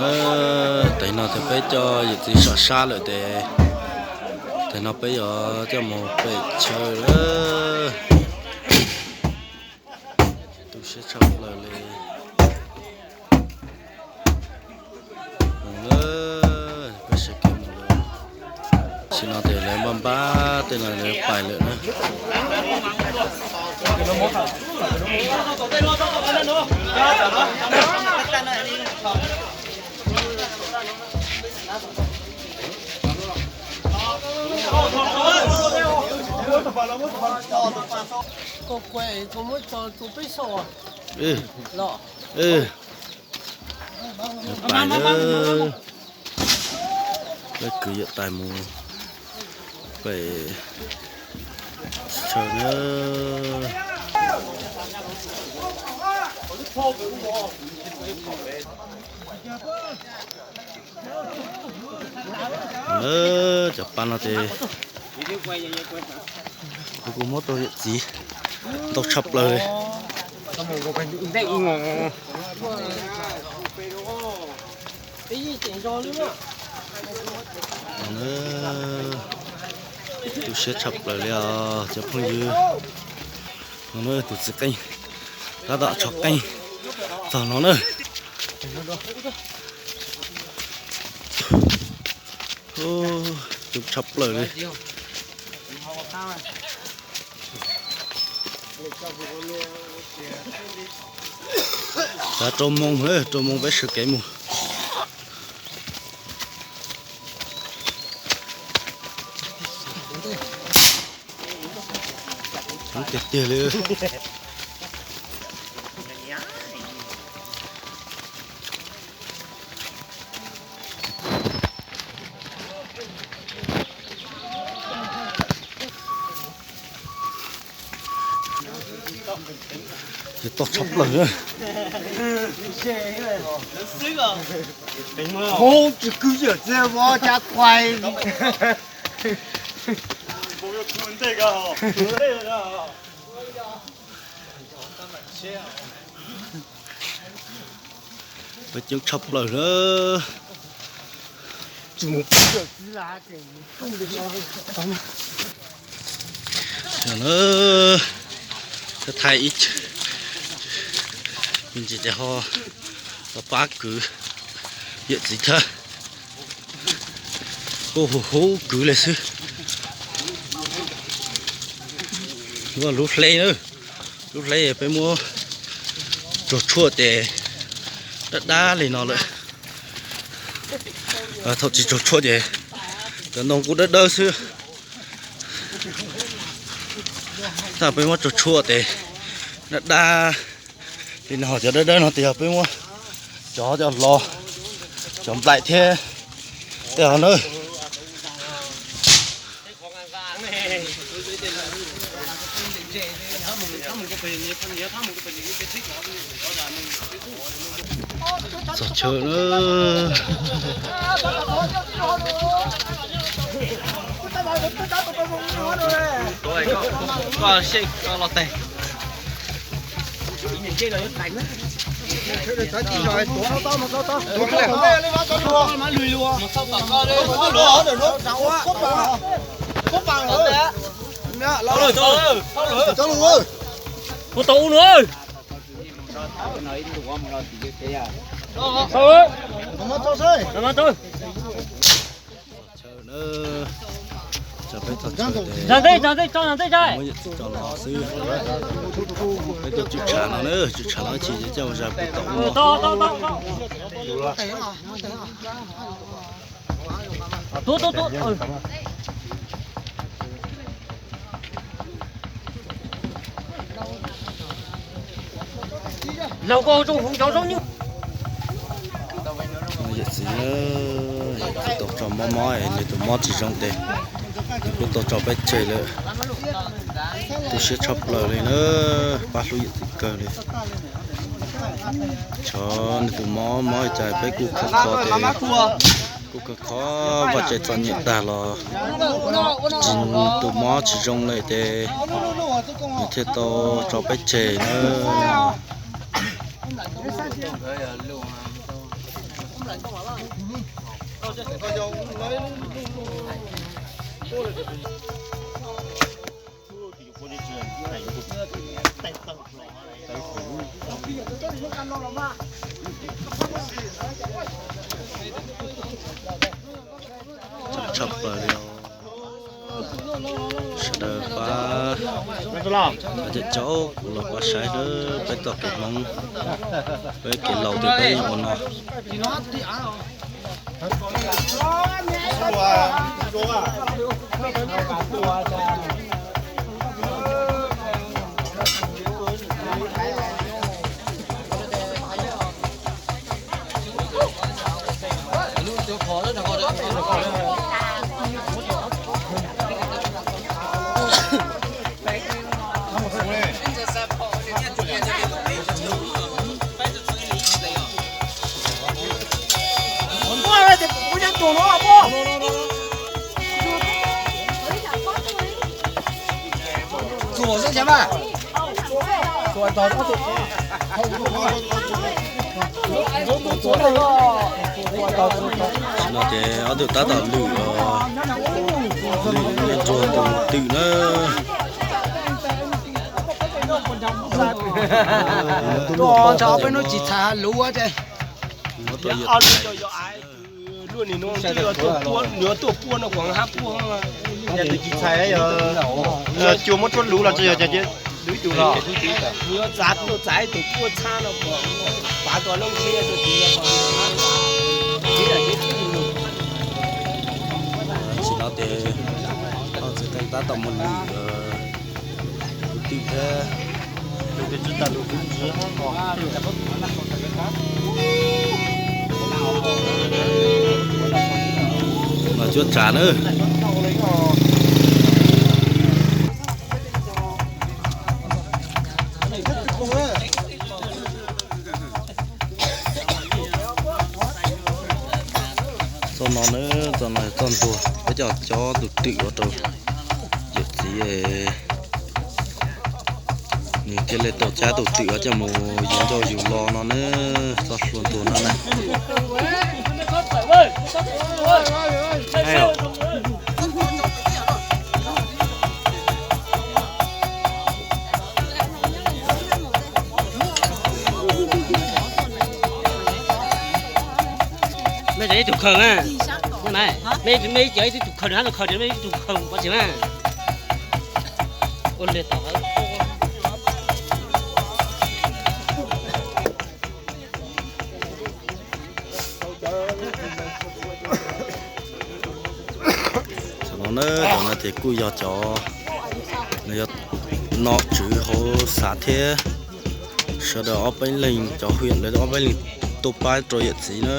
Tes no tes peb coj yawm txiv sab sab lawm tes, tes no peb yuav coj mus pem chaw lawm. Tu siab tshaj plaws li. Mus lawm, peb sawv kev mus lawm. Tam sim no tes lawv npaj npab tej no lawv pais lawm na. Pais na, peb kwv yawm tais mus pem chaw na. Cov pab no ces kuv kuj muab tau yawm txiv ntau tshaj plaws li. Tu siab tshaj plaws li os cov phooj ywg. No na tus txiv qeej tab tom tso qeej txog no na. Coob tshaj plaws li. Xav rau moo, rau moo peb sawv kev mus. Coob tiag tiag li. Ces toj tshaj plaws na. Hoob tsis kwv yam txiag vov cab quai. Peb coob tshaj plaws na. Thaij ib me ntsis ces ho los pab kwv yawm txiv thiab. Kuj huv huv kwv li xwb. Lub hle na, lub hle peb muab tsuag tshuaj ces dab dab li no lawm. Thaum tsis tsuag tshuaj ces cov ntoo kuj dawb dawb xwb. Thaum peb muab tsuag tshuaj ces dab dab li no, cov dawb dawb no ces yog peb muab cov cov los, cov nplaim thiab tej no na. Txog chaw na. Ua tau ub no. Ntsa ntej, ntsa ntej, tso ntsa ntej, tso ntsa ntej, tso. Muab yawm txiv tso los xwb. Peb tuaj tswm tshav no na, tswm tshav no ib chim ces coj mus zais pem tom ub no. Tuav, tuav, tuav. Laug koj zoo hauv cov zaub nyuj. Yawm txiv, yawm txiv tau tso mob mob es nws tus mob tsis zoo ces nws kuj tau tso peb tseg lawm. Tu siab tshaj plaws li na, pab hlub yawm txiv kawg li. Tso nws tus mob mob li cas peb kuj khov kho ces kuj khov kho, vaj tse txom nyem tag los tsis, tus mob tsis zoo lawm ces nws thiaj tau tso peb tseg na. Tshaj plaws li os. Sawv daws pab, pab cov caub kuv los pab saib na, peb txoj kev Hmoob, peb kev laus tias peb yeej ua no. Tam sim no ces ob tug tab tom lwm, lwm tus twm na. Ntshe peb hnub tsis txhais luv ces. Nws yuav tuaj puab no kuv hab puab. Yog tus tsis txhais, yog cua muab tshuab luv los tsis yog, yog ib tug los. Nws yuav txav, tuaj txav ib tug puab txhab no, pav tua lub ntshiab tus txiv no. Tam sim no ces Txwv Teej tab tom mus lwm tus twm thiab. Mas cuab tsav na. Txoj no na, txoj no yog txoj ntuag, peb coj cob tus twm ua rau yawm txiv, nws thiaj li tau cab tus twm coj mus yug ncauj yug lo no na, txoj hlua ntuag no na. Mej cov ib tug khaws na, mej, mej cov ib tug khaws, nws hab tus khaws, mej ib tug khaws pov tseg na. Ua le tom Tam no na, cov no ces kuj yog cov, nws yog nom tswv hauv xav thiab, sawv daws ob peb leeg, cov hwm lawv ob peb leeg tuaj pab rau yawm txiv na.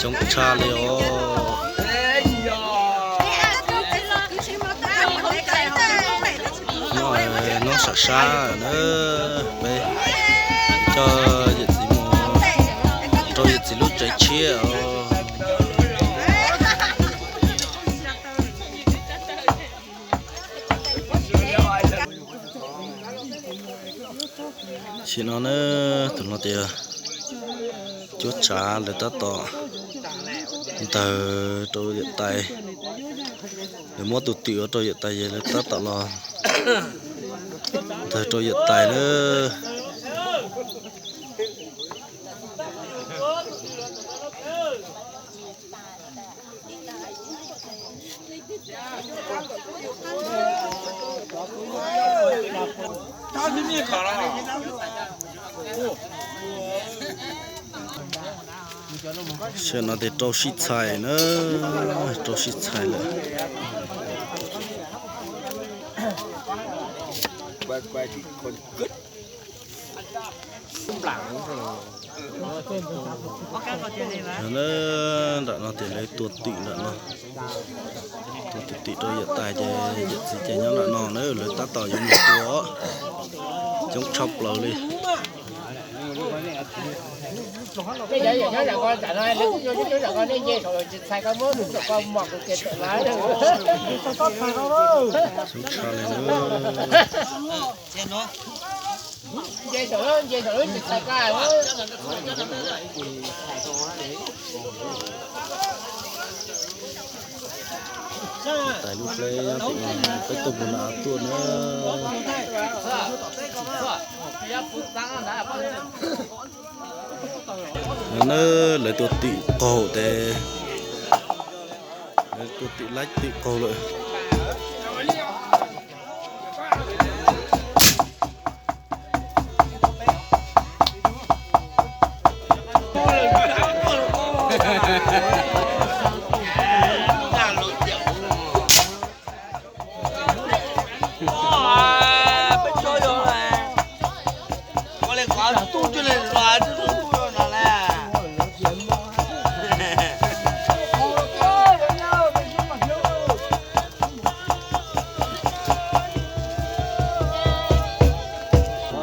Coob tshaj li os. Nyob, nyob sab sab na, peb coj yawm txiv mus rau yawm txiv lub tsev tshiab os. Tam sim no na, tus no tias cuab tsav lawv tab tom ntawg rau yawm tais, lawv muab tus twm ua rau yawm tais ces lawv tab tom los ntawg rau yawm tais na. Tam sim no ces rau sib txhais na, rau sib txhais lawm. Nram no ces lawv tua tim nram no, tua tim tim rau yawm tais ces yawm txiv ces nyob nram no na, lawv tab tom yuav mus tua, coob tshaj plaws li. Coob tshaj li na. Tais lub hleb nyob tim no, peb tuaj mus nram tuaj na. No na, lawv tua tim qaug tes, lawv tua tim laib tim qaug lawm.